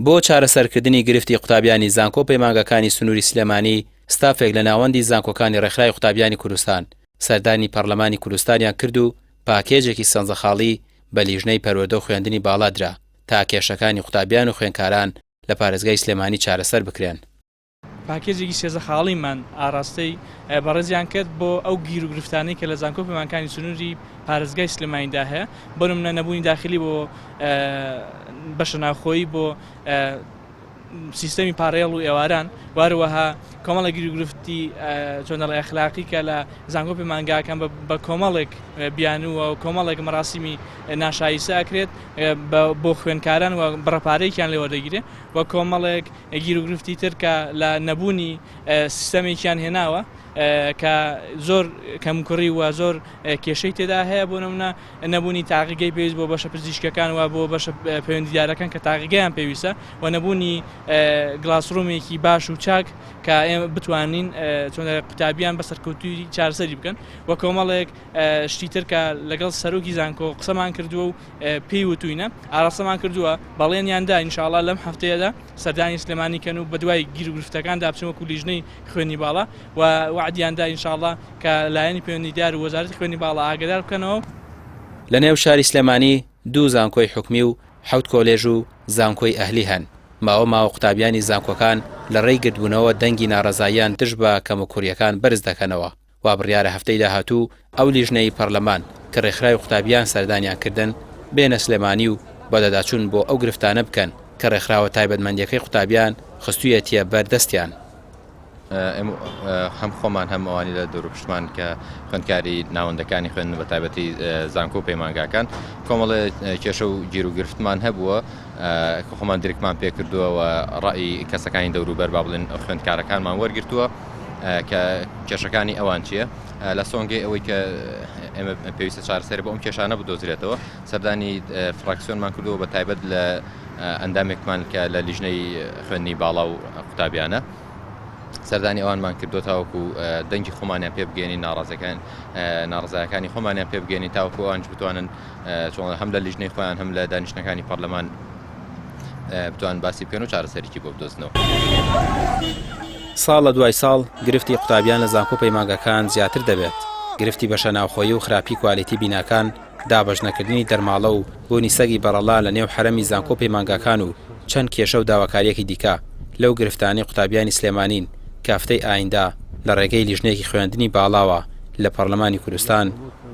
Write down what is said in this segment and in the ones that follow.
بۆ چارەسەرکردنی گرفتی قوتابیانی زانکۆ و پەیمانگاکانی سنووری سلێمانی، ستافێک لە ناوەندی زانکۆکانی ڕێکخراوی قوتابیانی کوردستان سەردانی پەڕلەمانی کوردستانیان کرد و پاکێجێکی سەنزە خاڵی بە لیژنەی پەروەردە و خوێندنی باڵا درا تا کێشەکانی قوتابیان و خوێندکاران لە پارێزگای سلێمانی چارەسەر بکرێن. پاکێجێکی سێزە خاڵیمان ئاراستەی بەڕێزیان کرد بۆ ئەو گیروگرفتانەی کە لە زانکۆ پەیمانکانی سنووری پارێزگای سلێمانیدا هەیە، بۆ نمونە نەبوونی داخلی بۆ بەشە ناوخۆیی بۆ سیستەمی پارێڵ و ئێواران واروەها کۆمەڵە گیروگرفتی چۆن دەڵێ ئەخلاقی کە لە زانکۆ پەیمانگاکان بە کۆمەڵێک بیانووە و کۆمەڵێک مەراسیمی ناشایسە ئەکرێت بۆ خوێندکاران و بڕەپارەیەکیان لێ وەردەگیرێ و کۆمەڵێک گیروگرفتی تر کە لە نەبوونی سیستەمێکیان هێناوە کە زۆر کەمکوڕی و زۆر کێشەی تێدا هەیە بۆ نمونە نەبوونی تاقیگەی پێویست بۆ بەشە پزیشکەکان و بۆ بەشە پەیوەندیدارەکان کە تاقیگەیان پێویستە و نەبوونی گلاسڕومێکی باش و چاک کە ئێمە بتوانین چۆن قوتابیان بە سەرکەوتووی چارەسەری بکەن و کۆمەڵێک شتی تر کە لەگەڵ سەرۆکی زانکۆ قسەمان کردووە و پێی وتوینە ئاراستەمان کردووە بەڵێنیان دا ئینشاڵا لەم هەفتەیەدا سەردانی سلێمانی کەن و بەدوای گیروگرفتەکاندا بچن وەکو لیژنەی خوێندنی باڵا و وەعدیان دا ئینشاڵا کە لایەنی پەیوەندیدار و وەزارەتی خوێندنی باڵا ئاگادار بکەنەوە. لە نێو شاری سلێمانی دوو زانکۆی حکومی و حەوت کۆلێژ و زانکۆی ئەهلی هەن، ماوە ماوە قوتابیانی زانکۆکان لە ڕێی گردبوونەوە دەنگی ناڕەزاییان دژ بە کەموکوڕییەکان بەرز دەکەنەوە. وا بڕیارە هەفتەی داهاتوو ئەو لیژنەی پەڕلەمان کە ڕێکخراوی قوتابیان سەردانیان کردن بێنە سلێمانی و بەدواداچوون بۆ ئەو گرفتانە بکەن کە ڕێکخراوە تایبەتمەندیەکەی قوتابیان خستوویەتیە بەر دەستیان. ئێمە هەم خۆمان هەم ئەوانی لە دەوروپشتمان کە خوێندکاری ناوەندەکانی خوێندن بە تایبەتی زانکۆ و پەیمانگاکان کۆمەڵێ کێشە و گیروگرفتمان هەبووە کە خۆمان درکمان پێکردووە و ڕەئی کەسەکانی دەوروبەر با بڵێن خوێندکارەکانمان وەرگرتووە کە کێشەکانی ئەوان چییە لە سۆنگەی ئەوەی کە ئێمە پێویستە چارەسەری بۆ ئەم کێشانە بدۆزرێتەوە سەردانی فراکسیۆنمان کردووە بە تایبەت لە ئەندامێکمان کە لە لیژنەی خوێندنی باڵا و قوتابیانە سەردانی ئەوانمان کردو تاوەکو دەنگی خۆمانیان پێ بگەێنین ناڕازەکان ناڕزایەکانی خۆمانیان پێ بگەێنین تاوەکو ئەوانش بتوانن چۆن هەم لە لیژنەی خۆیان هەم لە دانیشتنەکانی پەرلەمان بتوان باسی بکەن و چارەسەرێکی بۆ بدۆزنەوە. ساڵ لە دوای ساڵ گرفتی قوتابیان لە زانکۆ پەیمانگاکان زیاتر دەبێت، گرفتی بەشە ناوخۆیی و خراپی کوالیتی بیناکان، دابەشنەکردنی دەرماڵە و بوونی سەگی بەڕەڵا لە نێو حەرەمی زانکۆ پەیمانگاکان و چەند کێشە و داواکارییەکی دیکە لەو گرفتانەی قوتابیانی سلێمانین کە هەفتەی ئایندە لە ڕێگەی لیژنەیەکی خوێندنی باڵاوە لە پەڕلەمانی کوردستان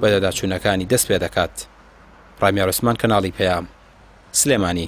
بەدواداچوونەکانی دەست پێدەکات. ڕامیار عوسمان کەناڵی پەیام. سلێمانی.